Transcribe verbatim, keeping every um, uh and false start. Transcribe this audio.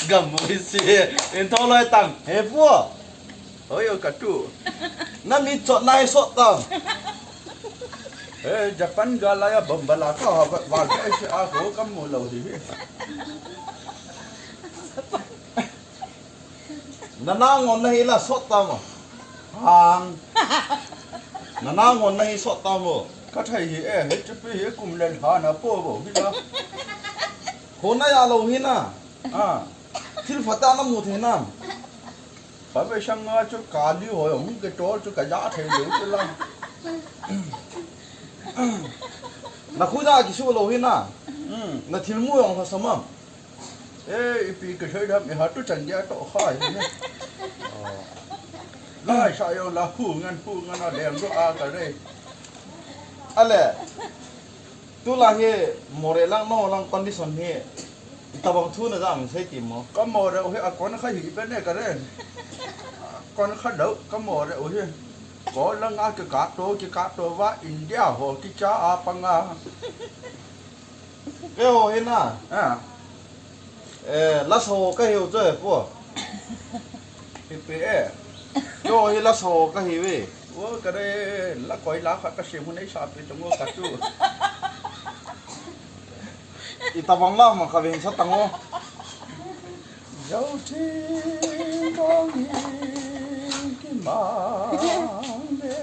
Gam mo isi. In tho loi tang. He pu. Oi, oi, ka tu. Na mi chot nai sot tang. Eh, Japan ga la ya bomba la ka ha ba ba ka isi a ko kam mo lo hi. Na na ngon na hi la sot ta mo. Hang. Na na ngon na hi sot ta mo. Ka thei hi e, he chu pi hi kum le lha na po bo hi la. Ho na ya lo hi na. A. Thil pha ta na mu thei na. Pha ve sang nga chu ka li ho yong ke to chu ka ya thei lo chu la. Na khu na ki su lo hi na. Hmm. Na thil mu yong pha sa ma. Eh, ipi ka thei dam, i ha tu chan dia to kha hi ne. Lai sa yo la hu ngan, hu ngan a leng do a ka re. Ale, tu la hi more lang no lang condition hi. Tabang thu na jam sei ti mo. Ka more u hi a kon kha hi pe ne ka re. Kon kha dau, ka more u hi. Ko lang a ki ka to, ki ka to va India ho ki cha a panga. Keiho hi na. A. Eh, la sa ho ka hiu chu he pu. Hi pe e. Keiho hi la sa ho ka hiu ve. O ka re la koi la kha ka sim hu nei sa pe tu ngo ka tu. Itabang la ma ka veng sa tang o. Zau chi bong hi ki mang de.